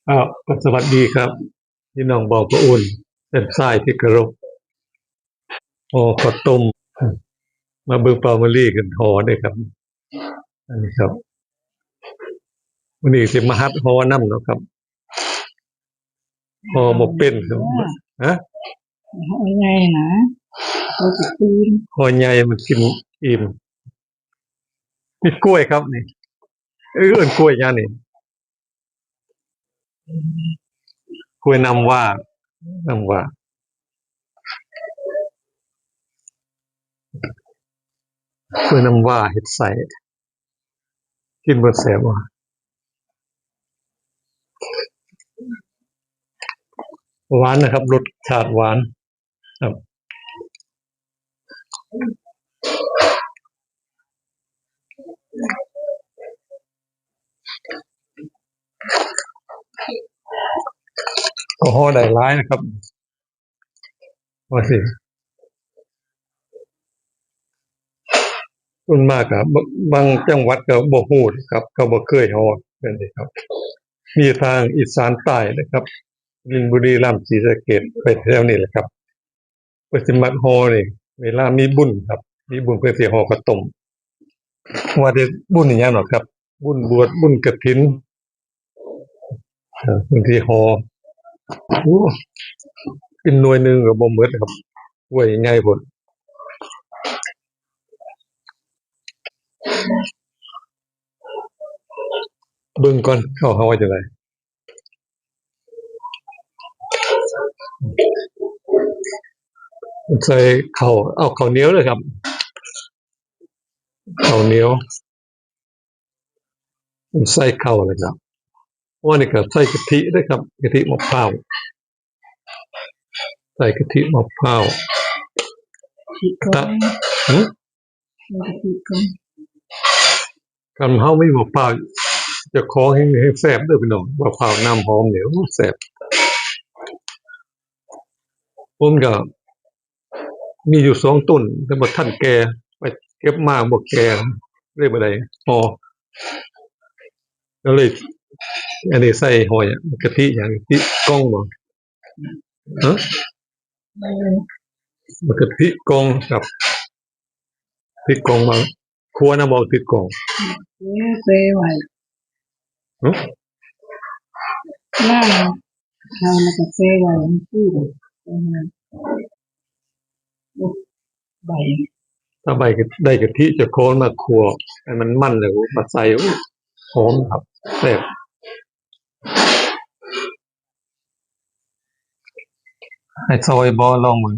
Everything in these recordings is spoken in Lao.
ອ້າວ ກໍສະຫວັດດີຄັບ ພີ່ນ້ອງເຜົ່າປະອຸ່ນ ແຟນຊາຍທີ່ເຄົາລົບ. ຫໍ່ເຂົ້າຕົ້ມ ມາເບິ່ງປ້າມະລີເພິ່ນຫໍ່ເດ້ຄັບ. ອັນນີ້ຄັບ ມື້ນີ້ຊິມາຫັດຫໍ່ນຳເນາະຄັບ. ຫໍ່ບໍ່ເປັນຄັບ. ຮະ? ຫໍ່ໃຫຍ່ນະ ຫໍ່ຊິຕື່ມ ຫໍ່ໃຫຍ່ມັນກິນອີ່ມ. ມີກ້ວຍຄັບນີ້. ເອີ້ນກ້ວຍຫຍັງນີ້? ກ້ວຍນ້ຳວ້າ ນ້ຳວ້າ ກ້ວຍນ້ຳວ້າເຮັດໄສ້ ກິນເບິ່ງແຊບບໍ່? ຫວານນະຄັບ ລົດຊາດຫວານ. ກໍຫໍ່ໄດ້ຫຼາຍນະຄັບ ວ່າຊິ ສ່ວນມາກກະ ບາງ ບາງຈັງຫວັດກໍບໍ່ຮູ້ເດ້ຄັບ ເຂົາບໍ່ເຄີຍຫໍ່ແບບນີ້ຄັບ. ມີທາງອີສານໃຕ້ເດ້ຄັບ ມີນບຸຣີ ລຳ ສີສະເກດ ໄປແຖວນີ້ແຫຼະຄັບ. ເພິ່ນຊິມັກຫໍ່ນີ້ ເວລາມີບຸນຄັບ ມີບຸນເພິ່ນຊິຫໍ່ເຂົ້າຕົ້ມ. ວ່າແຕ່ບຸນອີ່ຫຍັງເນາະຄັບ ບຸນບວດ ບຸນກະຖິນ ເພິ່ນຊິຫໍ່. ໂອ້ ກິນໜ່ວຍໜຶ່ງກໍບໍ່ໝົດຄັບ ຖ້ວຍໃຫຍ່ໂພດ. ເບິ່ງກ່ອນ ເຂົ້າເຮົາວ່າຈັ່ງໃດ. ໃສ່ເຂົ້າ ເອົາເຂົ້າໜຽວເດີຄັບ ເຂົ້າໜຽວ ໃສ່ເຂົ້າເລີຍຄັບ. ອັນນີ້ກໍໃສ່ກະທິເດີຄັບ ກະທິມະພ້າວ ໃສ່ກະທິມະພ້າວ ກະທິກ່ອນ ຫຶ? ໃສ່ກະທິກ່ອນ. ຄັນເຮົາມີມະພ້າວເຈົ້າຂອງແຮງ ແຮງແຊບເດີພີ່ນ້ອງ ມະພ້າວນ້ຳຫອມນີ້ ໂອ້ ແຊບ. ຜົມກໍມີຢູ່ສອງຕົ້ນ ແຕ່ບໍ່ທັນແກ່ ໄປເກັບມາບໍ່ແກ່ ເລີຍບໍ່ໄດ້ຫໍ່ ກໍເລີຍ ອັນນີ້ໃສ່ຫໍ່ກະທິຫຍັງ ກະທິກ່ອງບໍ່? ຮະ? ເອີ ມັນກະທິກ່ອງຄັບ ທິກ່ອງມາ ຄົວນຳບໍ່ ທິກ່ອງ ເຊໄວ້ ຫຶ? ລ້າງເຂົ້າແລ້ວກໍເຊໄວ້ ມັນຄື ໃບ ຖ້າໃບ ໄດ້ກະທິຈາກຄົນມາຂົ້ວໃຫ້ມັນມັນ ແລ້ວມາໃສ່ ໂອ້ ຫອມຄັບ ແຊບ. ໃຫ້ຊອຍບໍ່? ລອງເບິ່ງ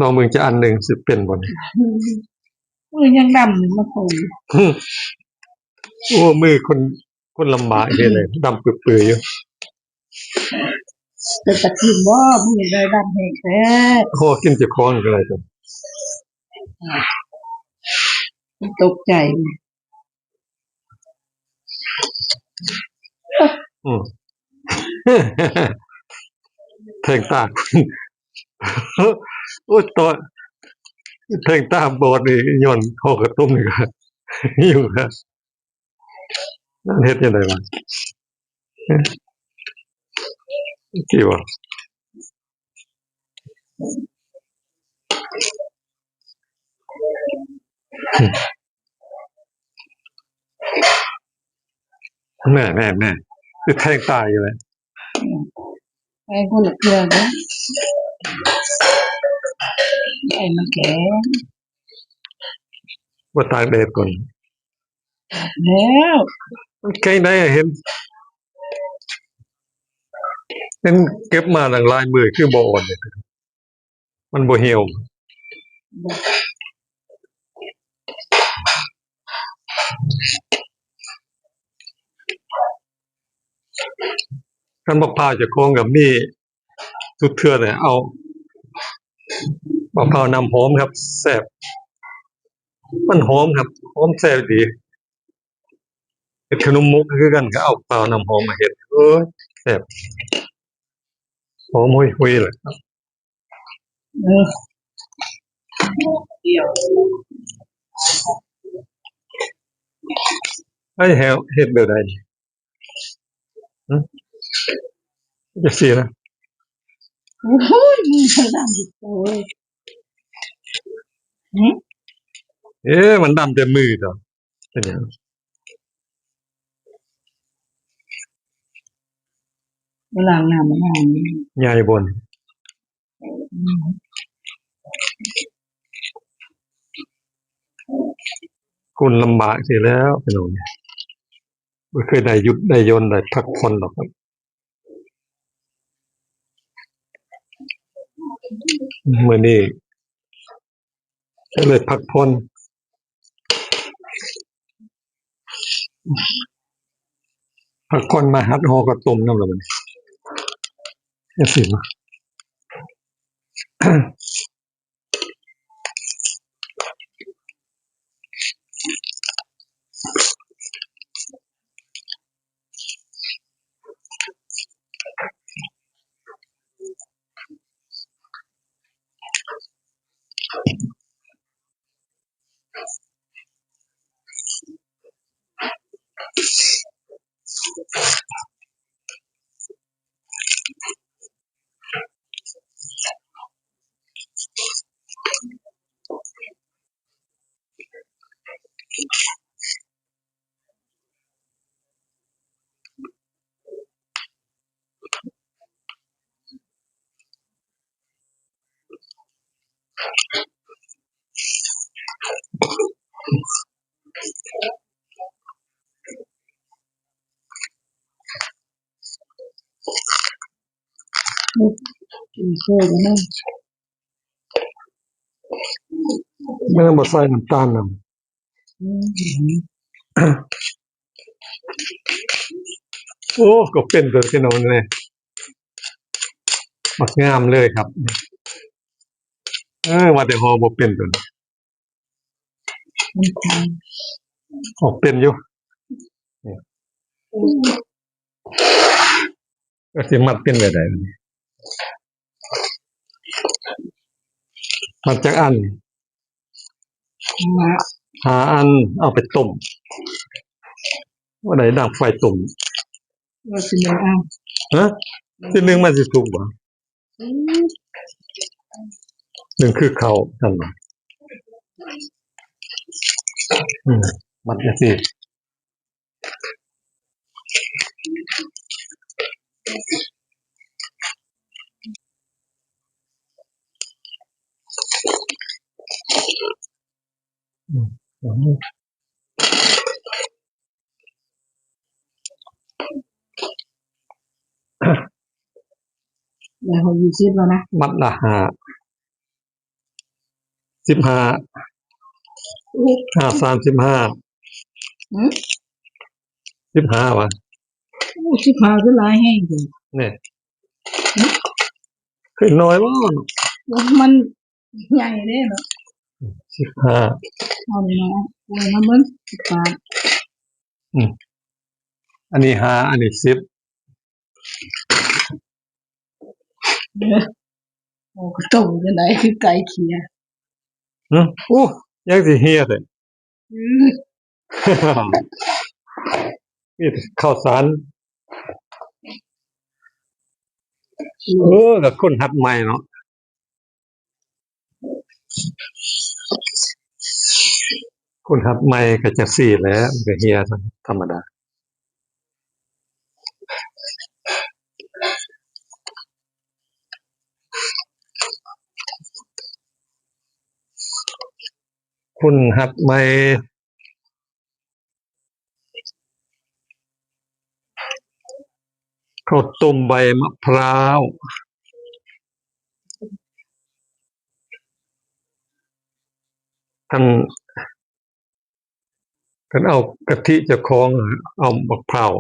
ລອງເບິ່ງຈັກອັນໜຶ່ງ ຊິເປັນບໍ່ນີ້? ມືຍັງດຳຢູ່ ມາໂຕ. ໂອ້ ມືຄົນ ຄົນລຳບາກເຮັດເລີຍ ດຳປຶບໆຢູ່. ເປັນຕາກິນບໍ່? ມື້ນີ້ດຳແຮງແທ້. ໂອ້ ກິນເຈົ້າຂອງກໍໄດ້ຕົວະ. ມັນຕົກໃຈ. ອືມ ແທງຕາ ໂອ້ຍ ຕອນແທງຕາບອດນີ້ ຍ້ອນຫໍ່ເຂົ້າຕົ້ມນີ້ກະຢູ່ນະ. ນັ້ນເຮັດຈັ່ງໃດວະ? ເອີ ເອີ ເອີ ແນ່ໆໆ ຄືແທງຕາຍຢູ່ເລີຍ. ແທງຄົນລະເທື່ອເດີ ໃຫ້ມັນແຂງ ບໍ່ຕາກແດດກ່ອນ. ແລ້ວ ມັນແຂງໄດ້ ເຫັນ ເຫັນເກັບມາຕັ້ງຫຼາຍມື້ ຄືບໍ່ອ່ອນເລີຍ. ມັນບໍ່ຫ່ຽວ. ຄັນບັກພ້າວເຈົ້າຂອງກໍມີ ສຸດເທື່ອເລີຍ ເອົາບັກພ້າວນ້ຳຫອມຄັບ ແຊບ ມັນຫອມຄັບ ຫອມແຊບດີ. ເຮັດຂະໜົມມົກກໍຄືກັນ ກໍເອົາບັກພ້າວນ້ຳຫອມມາເຮັດ ໂອ້ຍ ແຊບ ຫອມຫຸຍໆເລີຍ. ເອີ ດຽວ ໃຫ້ເຮັດແບບໃດ? ຫຶ? ຈັ່ງຊີ້ນະ. ໂອ້ຍ ມືມັນດຳຢູ່ໂຕເອີຍ. ຫຶ? ເອີ ມັນດຳແຕ່ມືດອກ. ເປັນຫຍັງ? ໄປລ້າງນ້ຳມາໃໝ່. ໃຫຍ່ບໍ່ນີ້? ອືມ ຄົນລຳບາກຊິແລ້ວ ພີ່ນ້ອງ, ບໍ່ເຄີຍໄດ້ຢຸດໄດ້ຢ່ອນ ໄດ້ພັກຜ່ອນດອກ. ມື້ນີ້ ກໍເລີຍພັກຜ່ອນ ພັກຜ່ອນມາຫັດຫໍ່ເຂົ້າຕົ້ມນຳລະບັດນີ້ ຈັ່ງຊີ້ນະ. ກິນເຂົ້າກັນເນາະ. ແມ່ນບໍ່ໃສ່ນ້ຳຕານນຳ. ອືມ ໂອ້ ກໍເປັນຕົວ ພີ່ນ້ອງເອີຍ ບັກງາມເລີຍຄັບ. ເອີ ວ່າແຕ່ຫໍ່ບໍ່ເປັນຕົວນີ້ ອອກເປັນຢູ່. ອືມ ກໍຊິມັດເປັນແບບໃດ? ມັດຈັກອັນ? ຫ້າ ຫ້າອັນ ເອົາໄປຕົ້ມ. ວ່າໄດ້ດັງໄຟຕົ້ມ. ວ່າຊິໜຶ່ງເອົາ. ຮະ? ຊິໜຶ່ງມັນຊິສຸກບໍ່? ອືມ ໜຶ່ງຄືເຂົ້າຊັ້ນ. ອືມ ມັດຈັ່ງຊີ້. ໄດ້ຫົກສິບແລ້ວນະ. ມັດລະຫ້າ ສິບຫ້າ ຫ້າສາມສິບຫ້າ. ຫື? ສິບຫ້າຫວາ? ໂອ້ ສິບຫ້າຄືຫຼາຍແຮງແທ້. ແນ່ ຫື? ຄືນ້ອຍບໍ່? ມັນໃຫຍ່ເດ້ເນາະ. ສິບຫ້າ ເອົາໜ້ອຍໆ ເອົາມາເບິ່ງສິບຫ້າ. ອືມ ອັນນີ້ຫ້າ ອັນນີ້ສິບ. ໂອ້ ກະຕົ້ມຈັ່ງໃດຄືໄກ່ເຂ້ຍ. ຫື? ໂອ້ ຍັງຊິເຫ່ຍແທ້. ອືມ ມີແຕ່ເຂົ້າສານ. ເອີ ກະຄົນຫັດໃໝ່ເນາະ. ຄົນຫັດໃໝ່ກະຈັ່ງຊີ້ແຫຼະ ມັນກະເຫ່ຍທຳມະດາ. ຄົນຫັດໃໝ່ ເຂົ້າຕົ້ມໃບມະພ້າວ. ຄັນ ຄັນເອົາກະທິເຈົ້າຂອງ ເອົາມະພ້າວ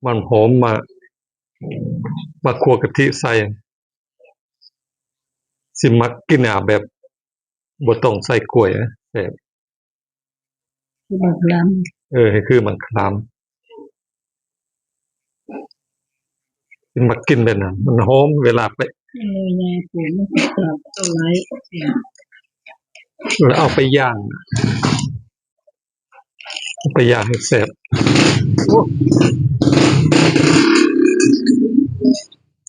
ມັນຫອມ ມາ ມາຂົ້ວກະທິໃສ່ ຊິມັກກິນ ອາ ແບບບໍ່ຕ້ອງໃສ່ກ້ວຍ ແຊບ. ຄືບັກຂາມ. ເອີ ໃຫ້ຄືບັກຂາມ. ຊິມັກກິນແບບນັ້ນ ມັນຫອມເວລາໄປ. ເອີ ຍາຍປູມັນກະເອົາໄປ ເອີ ເອົາໄປຍ່າງ ໄປຍ່າງໃຫ້ແຊບ. ໂອ້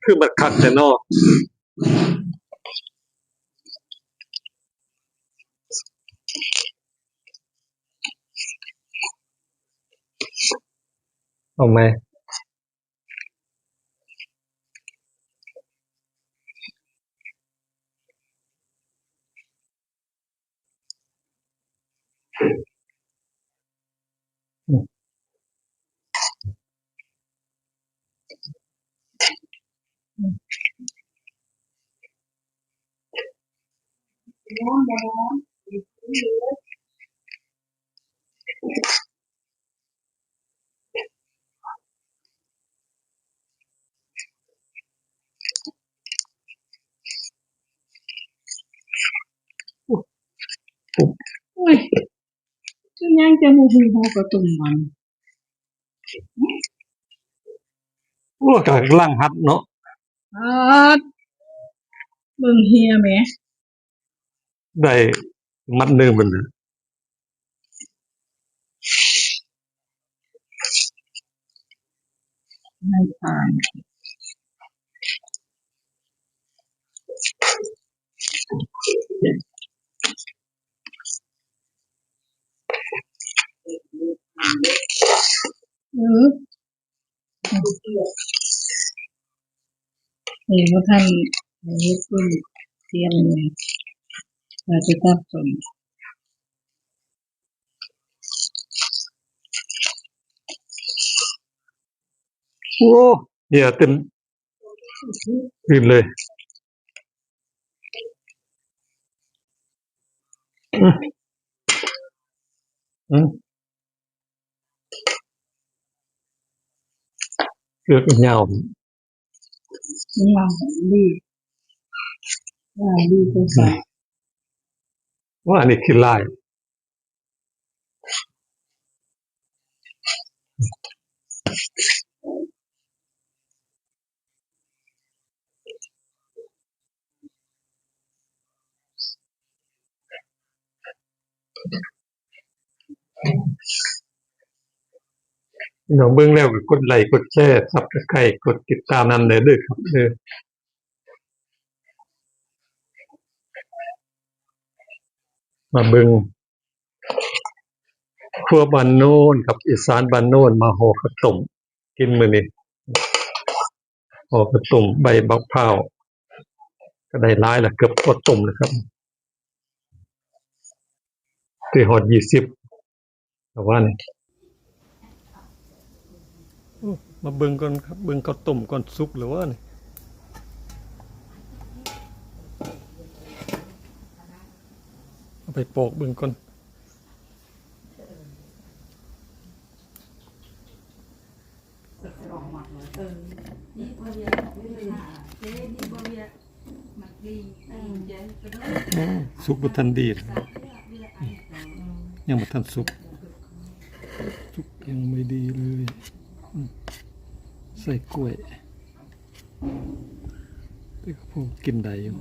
ຄືມັນຄັກແທ້ເນາະ. ເອົາໃໝ່. ໂອ້ຍ ຄືຫຍັງຈະບໍ່ຮູ້ ເຮົາກໍຕົ້ມມັນ. ໂອ້ ກຳລັງຫັດເນາະ. ປາດ ເບິ່ງເຮຍແໝ. ໄດ້ມັດໜຶ່ງເພິ່ນນະ. ໃນປານ ເອີ. ເອີ ບໍ່ທັນເຮັດ ເພິ່ນຕຽມວ່າຊິຕັດຕົ້ນ. ໂອ້ ເຫຍື້ອເຕັມພື້ນເລີຍ. ອືມ ອືມ ເກືອກຍາວ ຍາວດີ ຍາວດີ. ອືມ ວ່າອັນນີ້ຂີ້ລ້າຍ. ພີ່ນ້ອງເບິ່ງແລ້ວກໍກົດໄລ້ ກົດແຊ ຊັບສະໄຄຣບ໌ ກົດຕິດຕາມນຳແດ່ເດີຄັບເດີ. ມາເບິ່ງ ຄົວບ້ານໂນນກັບອີສານບ້ານໂນນ ມາຫໍ່ເຂົ້າຕົ້ມກິນມື້ນີ້. ຫໍ່ເຂົ້າຕົ້ມໃບບັກພ້າວ ກໍໄດ້ຫຼາຍລະ ເກືອບກວ່າຕົ້ມລະຄັບ ໄດ້ຮອດຊາວ ປະມານນີ້. ໂອ້ ມາເບິ່ງກ່ອນຄັບ ເບິ່ງເຂົ້າຕົ້ມກ່ອນ ສຸກແລ້ວຫວານີ້? ເອົາໄປປອກເບິ່ງກ່ອນ. ອືມ ສຸກບໍ່ທັນດີ ຍັງບໍ່ທັນສຸກ ສຸກຍັງບໍ່ດີເລີຍ. ອືມ ໃສ່ກ້ວຍ ແຕ່ກໍພໍກິນໄດ້ຢູ່.